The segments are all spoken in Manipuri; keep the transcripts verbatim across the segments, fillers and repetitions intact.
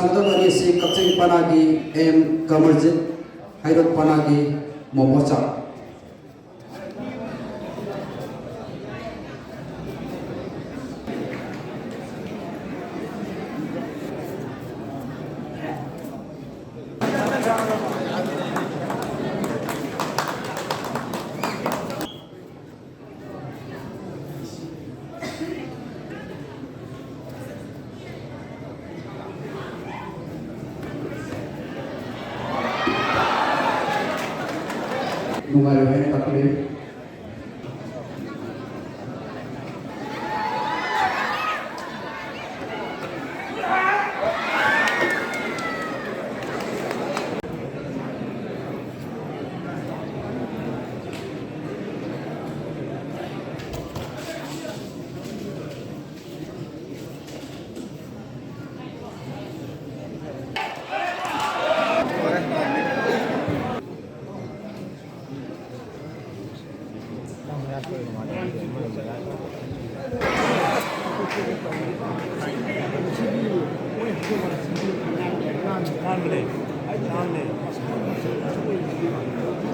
ꯑꯗꯨꯒ ꯑꯅꯤꯁꯤ ꯀꯛꯆꯤꯡ ꯄꯅꯥꯒꯤ ꯑꯦꯝ ꯀꯃꯔꯖꯤꯠ, ꯍꯩꯔꯣꯛ ꯄꯅꯥꯒꯤ ꯃꯣꯃꯣꯆꯥ꯫ ꯅꯨꯡꯉꯥꯏꯔꯣꯏ ꯍꯥꯏꯅ ꯇꯥꯛꯄꯤꯔꯦ꯫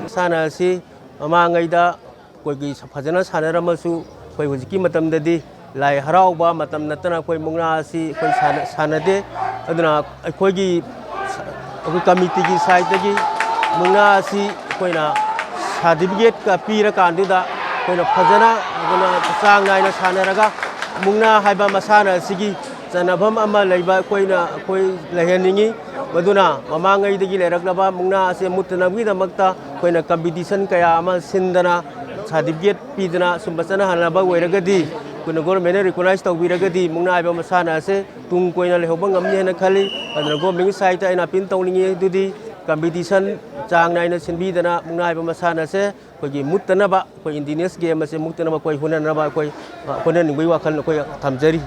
ꯃꯁꯥꯟꯅ ꯑꯁꯤ ꯃꯃꯥꯡꯉꯩꯗ ꯑꯩꯈꯣꯏꯒꯤ ꯐꯖꯅ ꯁꯥꯟꯅꯔꯝꯃꯁꯨ, ꯑꯩꯈꯣꯏ ꯍꯧꯖꯤꯛꯀꯤ ꯃꯇꯝꯗꯗꯤ ꯂꯥꯏ ꯍꯔꯥꯎꯕ ꯃꯇꯝ ꯅꯠꯇꯅ ꯑꯩꯈꯣꯏ ꯃꯨꯛꯅꯥ ꯑꯁꯤ ꯑꯩꯈꯣꯏ ꯁꯥꯟꯅ-, ꯁꯥꯟꯅꯗꯦ꯫ ꯑꯗꯨꯅ ꯑꯩꯈꯣꯏꯒꯤ, ꯑꯩꯈꯣꯏ ꯀꯃꯤꯇꯤꯒꯤ ꯁꯥꯏꯠꯇꯒꯤ ꯃꯨꯛꯅꯥ ꯑꯁꯤ ꯑꯩꯈꯣꯏꯅ ꯁꯥꯔꯇꯤꯐꯤꯀꯦꯠꯀ ꯄꯤꯔꯀꯥꯟꯗꯨꯗ ꯑꯩꯈꯣꯏꯅ ꯐꯖꯅ, ꯑꯩꯈꯣꯏꯅ ꯆꯥꯡ ꯅꯥꯏꯅ ꯁꯥꯟꯅꯔꯒ ꯃꯨꯛꯅꯥ ꯍꯥꯏꯕ ꯃꯁꯥꯟꯅ ꯑꯁꯤꯒꯤ ꯆꯟꯅꯐꯝ ꯑꯃ ꯂꯩꯕ ꯑꯩꯈꯣꯏꯅ, ꯑꯩꯈꯣꯏ ꯂꯩꯍꯟꯅꯤꯡꯉꯤ꯫ ꯃꯗꯨꯅ ꯃꯃꯥꯡꯉꯩꯗꯒꯤ ꯂꯩꯔꯛꯂꯕ ꯃꯨꯛꯅꯥ ꯑꯁꯤ ꯃꯨꯠꯇꯅꯕꯒꯤꯗꯃꯛꯇ ꯑꯩꯈꯣꯏꯅ ꯀꯝꯄꯤꯇꯤꯁꯟ ꯀꯌꯥ ꯑꯃ ꯁꯤꯟꯗꯅ, ꯁꯥꯔꯇꯤꯐꯤꯀꯦꯠ ꯄꯤꯗꯅ ꯁꯨꯝꯕ ꯆꯠꯅꯍꯟꯅꯕ ꯑꯣꯏꯔꯒꯗꯤ, ꯑꯩꯈꯣꯏꯅ ꯒꯣꯔꯃꯦꯟꯅ ꯔꯤꯀꯣꯛꯅꯥꯏꯖ ꯇꯧꯕꯤꯔꯒꯗꯤ ꯃꯨꯛꯅꯥ ꯍꯥꯏꯕ ꯃꯁꯥꯟꯅ ꯑꯁꯦ ꯇꯨꯡ ꯀꯣꯏꯅ ꯂꯩꯍꯧꯕ ꯉꯝꯅꯤ ꯍꯥꯏꯅ ꯈꯜꯂꯤ꯫ ꯑꯗꯨꯅ ꯒꯣꯔꯃꯦꯟꯒꯤ ꯁꯥꯏꯠꯇ ꯑꯩꯅ ꯑꯄꯤꯜ ꯇꯧꯅꯤꯡꯉꯤ ꯑꯗꯨꯗꯤ ꯀꯝꯄꯤꯇꯤꯁꯟ ꯆꯥꯡ ꯅꯥꯏꯅ ꯁꯤꯟꯕꯤꯗꯅ ꯃꯨꯛꯅꯥ ꯍꯥꯏꯕ ꯃꯁꯥꯟꯅ ꯑꯁꯦ ꯑꯩꯈꯣꯏꯒꯤ ꯃꯨꯠꯇꯅꯕ, ꯑꯩꯈꯣꯏ ꯏꯟꯗꯤꯖꯤꯅꯁ ꯒꯦꯝ ꯑꯁꯦ ꯃꯨꯠꯇꯅꯕ ꯑꯩꯈꯣꯏ ꯍꯣꯠꯅꯅꯕ ꯑꯩꯈꯣꯏ, ꯑ, ꯍꯣꯠꯅꯅꯤꯡꯕꯒꯤ ꯋꯥꯈꯜ ꯑꯩꯈꯣꯏ ꯊꯝꯖꯔꯤ꯫